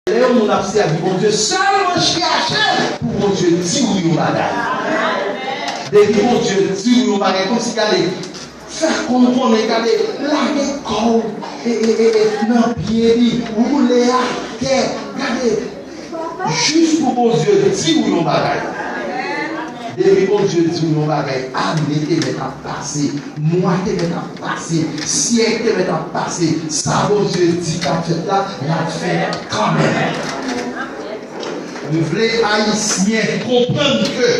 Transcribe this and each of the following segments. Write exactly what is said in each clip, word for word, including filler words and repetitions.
Lè yon moun ap sèvi Bondye, sèlman chèche pou Bondye di w yon bagay. Depi Bondye di w yon bagay, kòmsi gade, fè konn konnen, gade, lage kò w e, e, e, e, nan pye li, woule atè, gade, jis pou Bondye di w yon bagay. Depi Bondye di w yon bagay, ane te mèt ap pase, mwa te mèt ap pase, syèk te mèt ap pase, sa Bondye di k ap fèt la, l ap fèt kanmenm. M vle Ayisyen konprann ke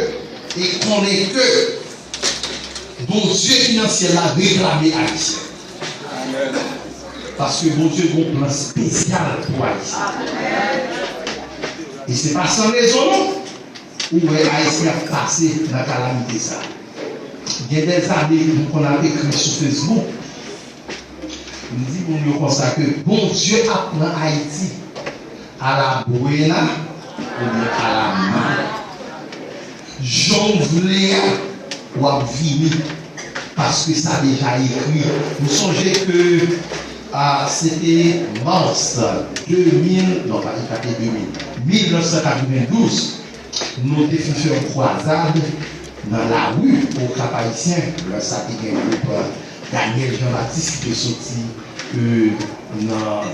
e konnen ke Bondye ki nan syèl la reklame Ayisyen. Paske Bondye gen yon plan espesyal pou Ayisyen. E se pa san rezon non. Ou wè Ayisyen ap pase nan kalamite sa. Gen dèzane m konn ap ekri sou Facebook. M di moun yo konsa ke Bondye ap pran Ayiti a la buena oubyen a la mala. Jan w vle a, w ap vini. Paske sa deja ekri. M sonje ke, a, se te mas de mil, non, pa, li pa te de mil, mil nèf san katrevendouz, nou te fin fè yon kwazad nan lari Okap Ayisyen. Lè sa te gen gwoup, a, Daniel Jean Baptiste ki te soti, e, nan,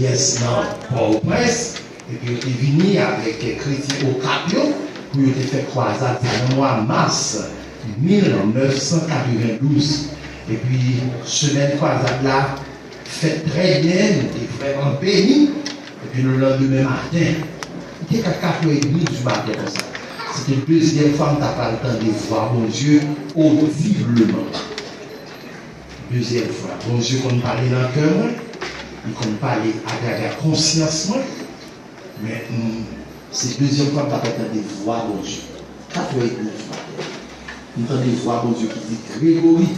yes, nan Pòtoprens. Epi yo te vini avèk kretyen Okap yo pou yo te fè kwazad sa nan mwa mas mil nèf san katrevendouz. Epi semèn kwazad la fèt trè byen, nou te vrèman beni. Epi lelandemen maten, li te ka katwè edmi di maten konsa. Se te dezyèm fwa m ta pral tande vwa Bondye odibleman. Dezyèm fwa, Bondye konn pale nan kè mwen, li konn pale atravè konsyans mwen, men, mm, se dezyèm fwa m t ap tande vwa Bondye. Katwè edmi di maten, m tande vwa Bondye ki di, Gregory,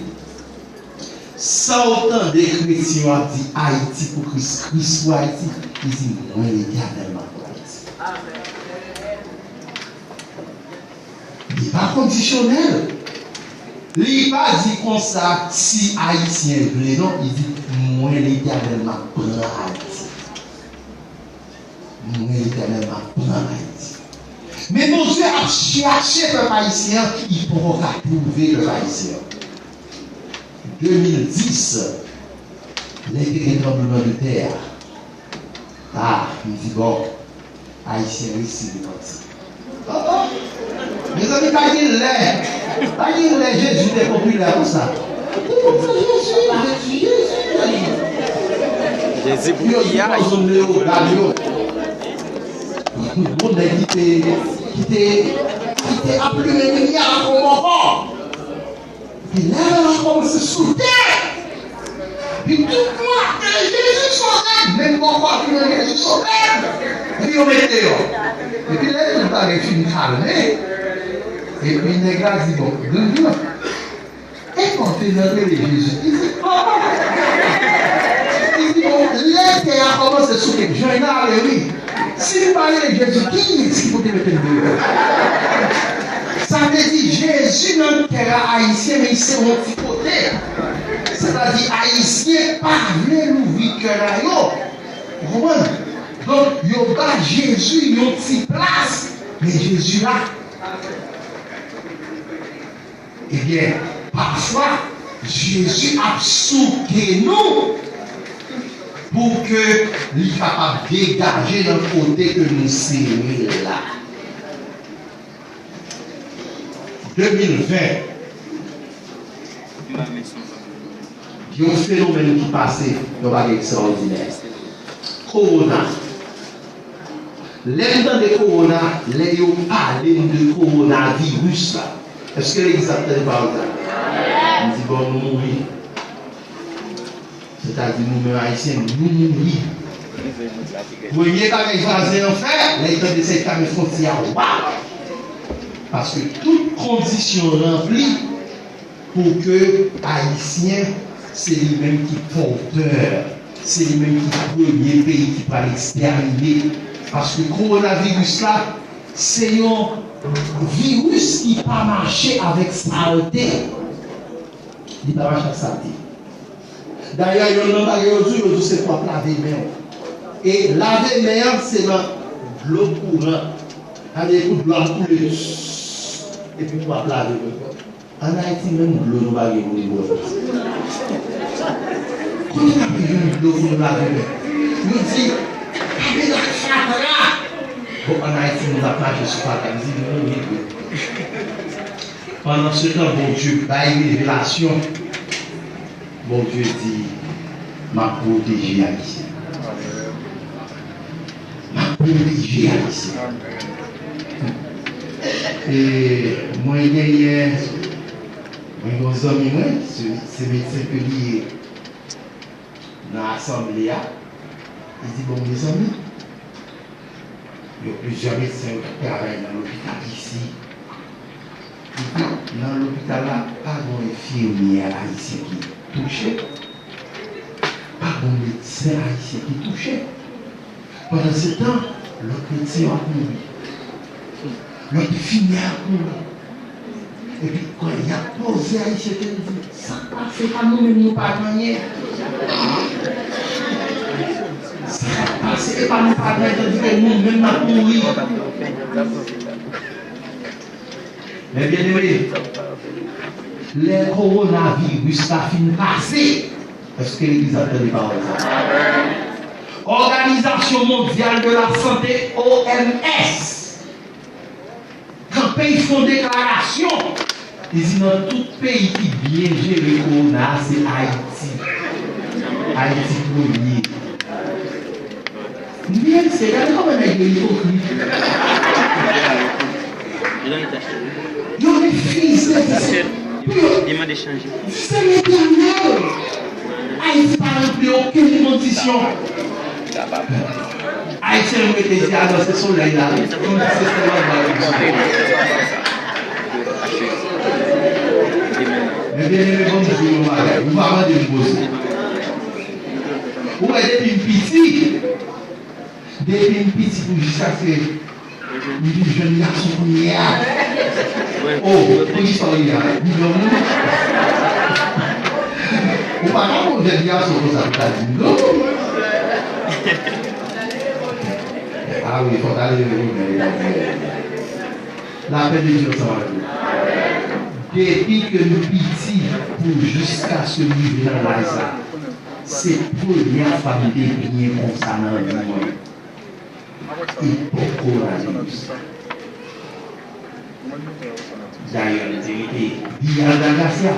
sa w tande kretyen yo ap di Ayiti pou Kris, Kris pou Ayiti, li di, mwen Letènèl m ap pran Ayiti. Li pa kondisyonèl. Li pa di konsa, si Ayisyen vle, non. Li di, mwen, Letènèl, m ap pran Ayiti. Mwen, Letènèl, m ap pran Ayiti. Men Bondye ap chache pèp ayisyen an, li poko ka twouve pèp ayisyen an. De mil dis, lè te gen tranblemanntè a, a, m di, bon, Ayisyen resi repanti. Oh, oh. Mezanmi, pa gen lè, pa gen lè Jezi te popilè konsa. Te konsa, Jezi, Jezi, Jezi, Jezi. Jezi pou yo di piyay. Yo di nan zòn Leyogàn yo. Bon nèg ki te, ki te, ki te ap limen limyè a kon bòkò. Epi lè yo kòmanse sou tè, epi tout moun ap rele Jezi sovè, menm bòkò a tou rele Jezi sovè, epi yo met deyò. Epi lè tout bagay fin kalme, epi nèg la di, bon, gang lan, e kòman te nan rele Jezi? Li di, oh! Li di, bon, lè tè a kòmanse souke, jan l ale, wi. Si nou pa rele Jezi, kiyès ki pou te mete n deyò? Sa vle di Jezi nan kè a Ayisyen, men se yon ti kote. Sètadi Ayisyen pa vle louvri kè a yo. Ou konprann? Donk, yo ba Jezi yon ti plas, men Jezi la. Ebyen, pafwa, Jezi ap souke nou pou ke li kapab degaje nan kote ke nou sere la. De mil ven, yon fenomèn ki pase, yon bagay ekstraòdinè. Kowona. Lè m tande kowona, lè yo pale m de kowonaviris la, èske legliz ap tande pawòl sa? M di, bon, nou mouri. Sètadi nou menm Ayisyen, nou mouri. Premye bagay vwazen an fè, lè l tande sa, l fèmen fwontyè a, wap! Paske tout kondisyon ranpli pou ke Ayisyen, se li menm ki pòtè, se li menm ki premye peyi ki pral ekstèmine. Paske kowonaviris la, se yon viris ki pa mache avèk salte. Li pa mache ak salte. Dayè, yonn nan bagay yo di, yo di se pou w ap lave men w. E lave men an, se nan dlo kouran. Sa vle di pou dlo a koule, epi pou w ap lave men w. Ann Ayiti menm, dlo nou pa gen pou nou bwè. Kote n ap jwenn dlo pou nou lave men? Yo di, lave nan fatra. Bon, ann Ayiti, nou t ap mache sou fatra. M di, nou, wi, wi. Pandan se tan, Bondye bay revelasyon. Bondye di, m ap pwoteje Ayisyen. M ap pwoteje Ayisyen. E mwen genyen, mwen gen yon zanmi mwen, se, se medsen ke li ye nan asanble a. Li di, bon, mezanmi, gen plizyè medsen yo k ap travay nan lopital isi. Epi, nan lopital la, pa gen yon enfimyè ayisyen ki touche, pa gen yon medsen ayisyen ki touche. Pandan se tan, lòt medsen yo ap mouri. Lòt enfimyè ap mouri. Epi, kan y ap poze ayisyen ke l di, sa k pase, pa nou menm nou pa gen anyen. Sa k pase, e pa nou pa gen anyen, tandike nou menm n ap mouri. Men byeneme, lè kowonaviris la fin pase, èske legliz ap tande pawòl sa? Òganizasyon Mondyal de la Sante, O M S, kanpe, y fè yon deklarasyon. Li di nan tout peyi ki byen jere kowona a, se Ayiti. Ayiti premye. M byen se, gade kòman nèg yo ipokrit. Yo refize, se pou yo, se letènèl. Ayiti pa ranpli okenn kondisyon. Ayisyen yo mete dyalò se solèy la, wi. Kondisyon se solèy la, wi. Men byeneme, ban m di w yon bagay. Ou pa mande m koze. Ou wè, depi m piti, depi m piti pou jiskaske m vin jèn gason kounye a. O, poukisa w ri a? M granmoun. Ou pa ka pran jèn gason konsa pou ta di m granmoun. A wi, fò ta leve pou mwen. Lapè de Dye ansanm avèk nou. Depi ke nou piti pou jiskaske nou rive nan laj sa, se premyè fwa m te byen konsa nan vi mwen. Epòk kowonaviris. Dayè, li te rete Via Altagracia.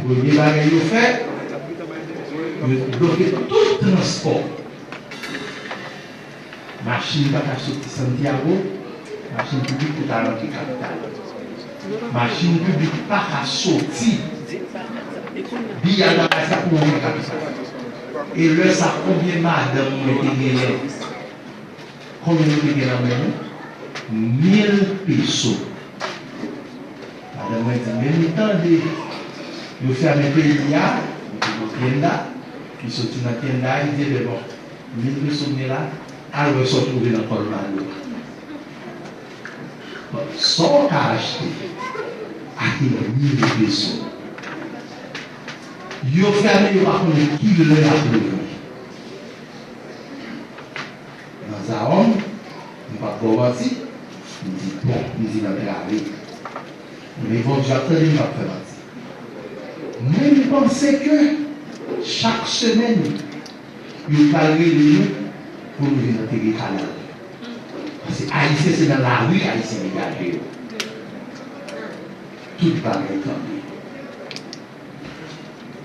Premye bagay yo fè, yo bloke tout transpò. Machin pa ka soti Santiago, machin piblik pou ta rantre kapital. Machin piblik pa ka soti Via Altagracia pou rantre kapital. E lè sa, konbyen madanm mwen te genyen? Konbyen nou te gen nan men nou? Mil peso. Madanm mwen di, men m tande yo fèmen peyi a, m te nan tyenda, li soti nan tyenda, li di, ebyen bon, mil peso m gen la, al wè sa w twouve nan kòlmado a. Bon, sa w ka achte ak mil peso? Yo fèmen, yo pa konnen ki lè y ap louvri. Nan Zawòm, m p ap ba w manti, m di bon, m di nan trave. Men Bondye ap tande, m p ap fè manti. Mwen, m panse ke chak semèn, yo pral rele nou pou nou vin antere kadal. Paske Ayisyen se nan lari Ayisyen degaje yo. Tout bagay kanpe.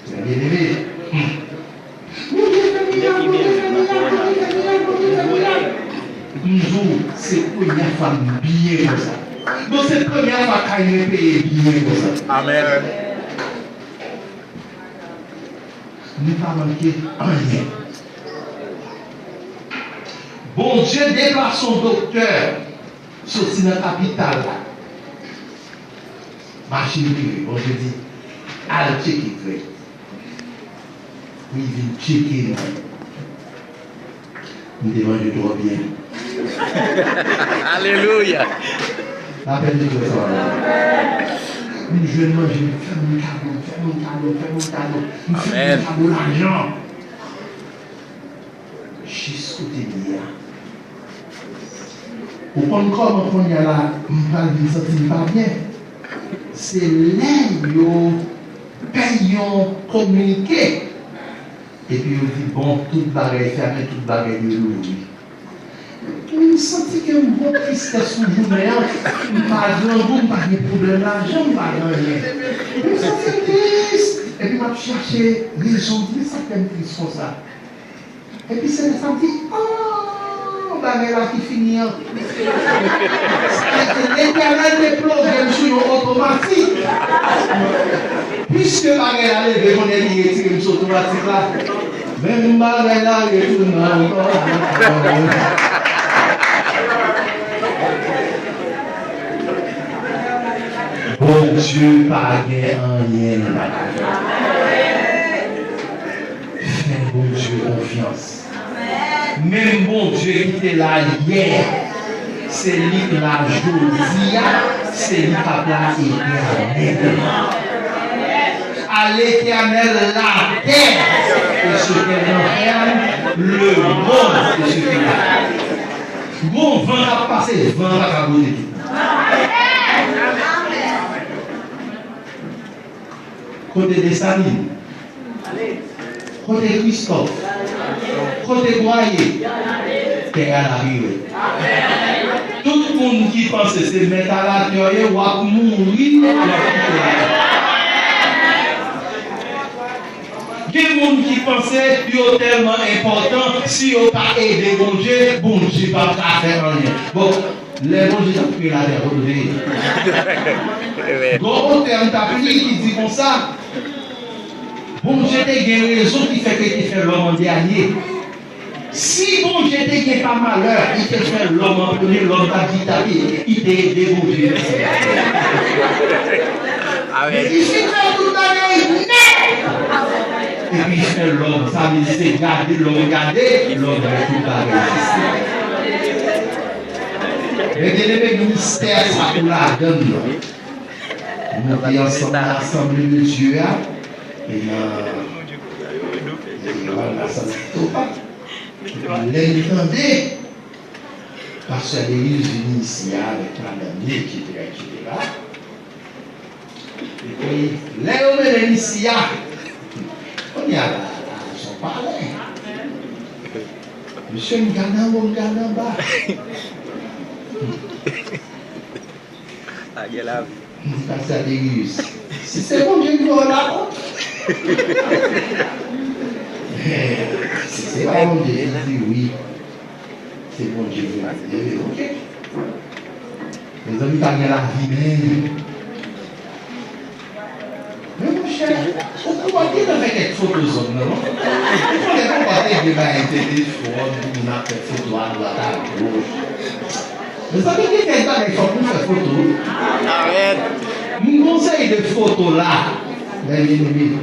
Byeneme. M di w, se premyè fwa m byen konsa. Bon, se premyè fwa kay mwen peye byen konsa. Amèn. Nou pa manke anyen. Bondye deplase yon doktè soti nan kapital la. Machin prive, Bondye di, al tcheke Greg. Pou l vin tcheke mwen. M te manje twò byen. Alelouya! Lapè de Dye sa va. M jwenn manje, m fè moun kado, m fè moun kado, m fè moun kado. M fè moun kado lajan. jis kote m ye a. Ou konn kòman kounye a la, m pral vin santi m pa byen? Se lè yo bay yon kominike, epi yo di, bon, tout bagay fèmen, tout bagay dwe louvri. Epi m santi ke m gon tristès sou jounen an, m pa grangou, m pa gen pwoblèm lajan, m pa gen anyen. Epi m santi m tris, epi m ap chache rezon, m di, men sa k fè m tris konsa? Epi se lè sa m di, oh, bagay la ki fini an. Letènèl te ploge m sou yon otomatik. Piske bagay la leve, kounye a li retire m sou otomatik la. Menm bagay la retounen ankò. Bondye pa gen anyen l pa ka fè. Fè Bondye konfyans. Menm Bondye ki te la yè, se li k la jodi a, se li k ap la etènèlman. À l'Éternel la terre et ce qu'elle renferme, le monde et ce qu'il a. Gon van k ap pase, van an pa ka boule tout. Kote Desalin? Kote Kristòf? Kote Bwaye? Tè a la vire. Tout moun ki panse se mèt a latè w ye, w ap mouri, w ap kite latè. Gen moun ki panse yo tèlman enpòtan, si yo pa ede Bondye, Bondye p ap ka fè anyen. Bon, lè Bondye t ap kreye latè a, kote w te ye? Gon otè m t ap li ki di konsa, Bondye te gen rezon ki fè ke l te fè lòm an dènye. Si Bondye te gen pa malè, li te fè lòm an premye, lòm t ap di, "Tape, li te ede Bondye." Men li fin fè tout bagay nèt. Epi li fè lòm, sa vle di se gade lòm gade, lòm wè tout bagay egziste. Men byeneme, mistè sa pou ladann nan. Nou te ansanm nan Asanble de Dye a, e nan, e nan Asanble Topa. Epi lè m tande pastè Derius vini isi a avèk madanm li, etsetera, etsetera. Epi lè yo mennen l isi a, kounye a la, la, se yon palè. Mesye, m gade anwo, m gade anba. Lagè lavi. M di, pastè Derius, si se Bondye ki voye w la, si se pa Bondye, li di wi, se Bondye ki voye m. Li di, ok. Mezanmi, pa gen lavi menm. Men monchè, ou, ou pa t gentan fè kèk foto zòn nan, non? Ou konnen konpa te gen bagay telefòn, pou moun ap fè foto adwat agoch. Mezanmi, gen kèk bagay fòk nou fè foto wi. Amèn. M gon seri de foto la, lè byeneme.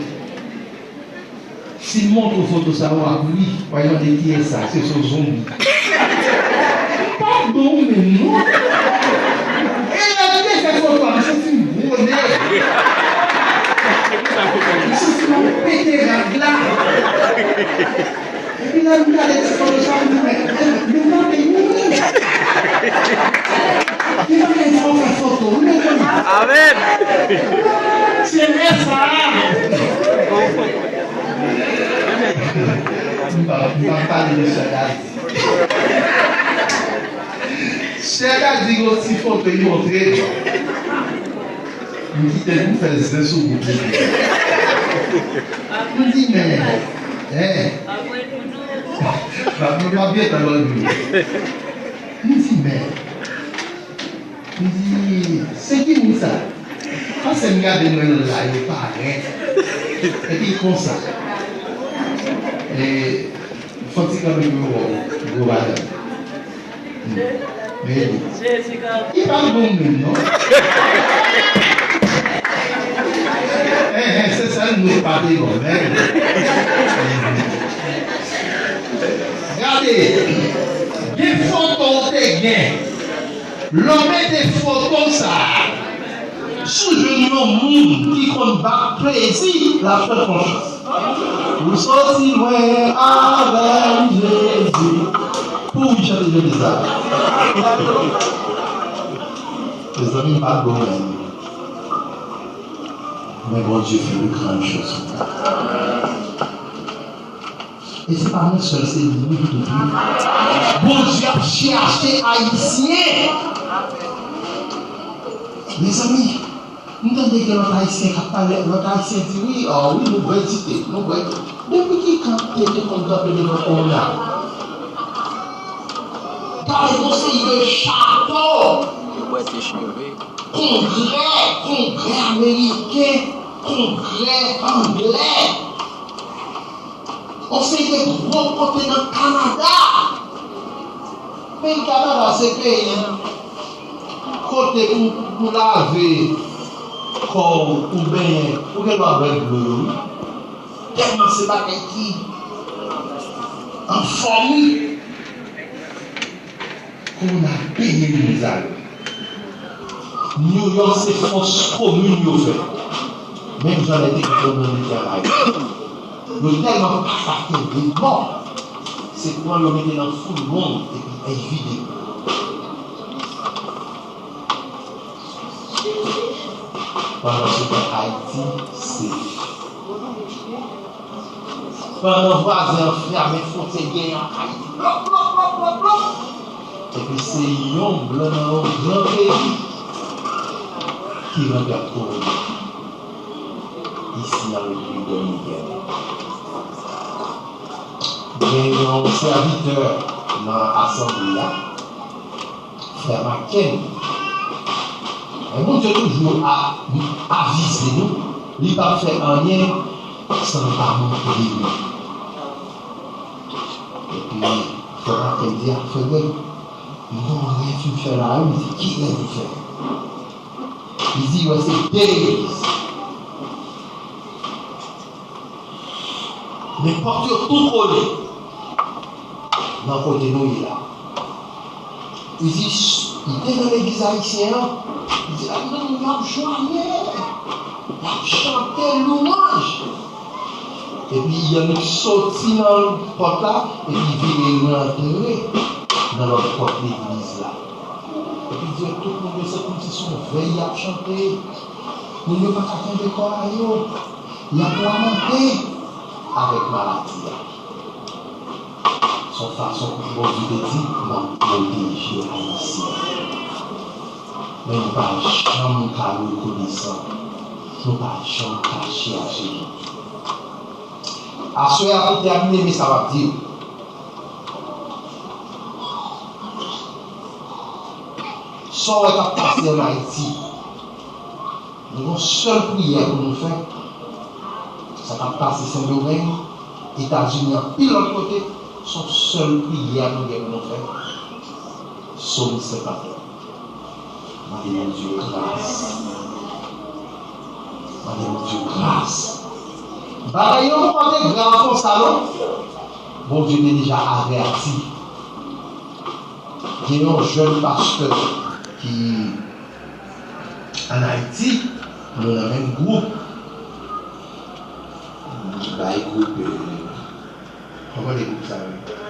Si m montre w foto sa, w ap ri, w ap mande kiyès sa, se yon zonbi. M pa t bon menm non. E lè m te fè foto a, m santi m gwo nèg. M santi m ap pete rad la. Epi lè m gade ti foto sa, m di, men, men, men, men, men, men. Gen bagay fò fè foto, wi, mezanmi. Amèn. Se lè sa a. M pa, m pa pale de sè Dadi. Sè Dadi gon ti foto li montre. M kite l pou fè zen sou bout li. M di, men, eh. M ap, m ap byen tann lòt jou. M di, men. M di, se ki moun sa? Paske m gade mwen la, yo parèt. Epi konsa. E, fò ti kanpe pou yo wè w, gwo bagay. Men li, li pa bon menm non. Eh, eh, se sèl nou pa te bon, men. Gade, gen foto w te gen. Lè w mete foto sa a, si w jwenn yon moun ki konn bat plezi, l ap fè konfyans. Ou soti lwen avè m, Jezi. Pou wi chante Jezi sa. Mezanmi, m pa bon menm. Men Bondye fè de grann choz. E se pa mwen sèl, se nou tou tou. Bondye ap chache Ayisyen. Mezanmi, m tande gen lòt Ayisyen k ap pale, lòt Ayisyen di, wi, ah wi, nou bwè dite, nou bwè. Depi ki kan te te konn kanpe devan kowona? Gade yon seri de chato. Yo bwè te cheve. Kongrè, Kongrè ameriken, Kongrè anglè. On seri de gwo kote nan Kanada. Peyi Kanada se peyi kote pou, pou lave kò w, pou benyen, ou gen dwa bwè dlo yo, wi. Tèlman se bagay ki anfòm, wi. Kowona benyen legliz la yo. New York se fòs komin yo fè. Menm jan lè te gen tranblemanntè an Ayiti. Yo tèlman pa ka kenbe mò, se pran yo mete nan foulwon epi ey vide. Pandan se tan Ayiti se Pandan vwazen an fèmen fwontyè genyen ak Ayiti. Plop, plop, plop, plop, plop. Epi se yon blan nan yon gran peyi ki rantre ak kowona isi an Repiblik Dominikèn. Gen yon sèvitè nan asanble a. Frè Maken, men Bondye toujou a, avize nou, li p ap fè anyen san nou pa montre nou. Epi, frè Maken di, a, frè Greg, m gon rèv m fè la, wi. Li di, ki rèv ou fè? Li di, wè, se de legliz. Men pòt yo tou kole nan kote nou ye la. Li di, li te nan legliz ayisyen an, li di, ladan moun yo ap jwaye, y ap chante lwanj. Epi Yannick soti nan pòt la, epi vire rantre nan lòt pòt legliz la. Epi di, tout moun yo se kòmsi se yon vèy y ap chante. Moun yo pa ka kenbe kò a yo. Y ap lamante avèk maladi a. Se yon fason pou Bondye te di, m ap pwoteje Ayisyen. Men nou pa janm ka rekonesan. Nou pa janm ka chèche. Aswè a pou tèmine, men sa m ap di w. Sa w wè k ap pase ann Ayiti? Nou gon sèl priyè pou nou fè. Sa k ap pase Sendomeng, Etazini, anpil lòt kote, se yon sèl priyè nou gen pou nou fè. Sòm senkant. Mande Bondye gras. Mande Bondye gras. Bagay yo poko te grav konsa, non. Bondye te deja avèti. Gen yon jèn pastè ki ann Ayiti, nou nan menm gwoup. Bay gwoup, eh, kòman le gwoup sa yo?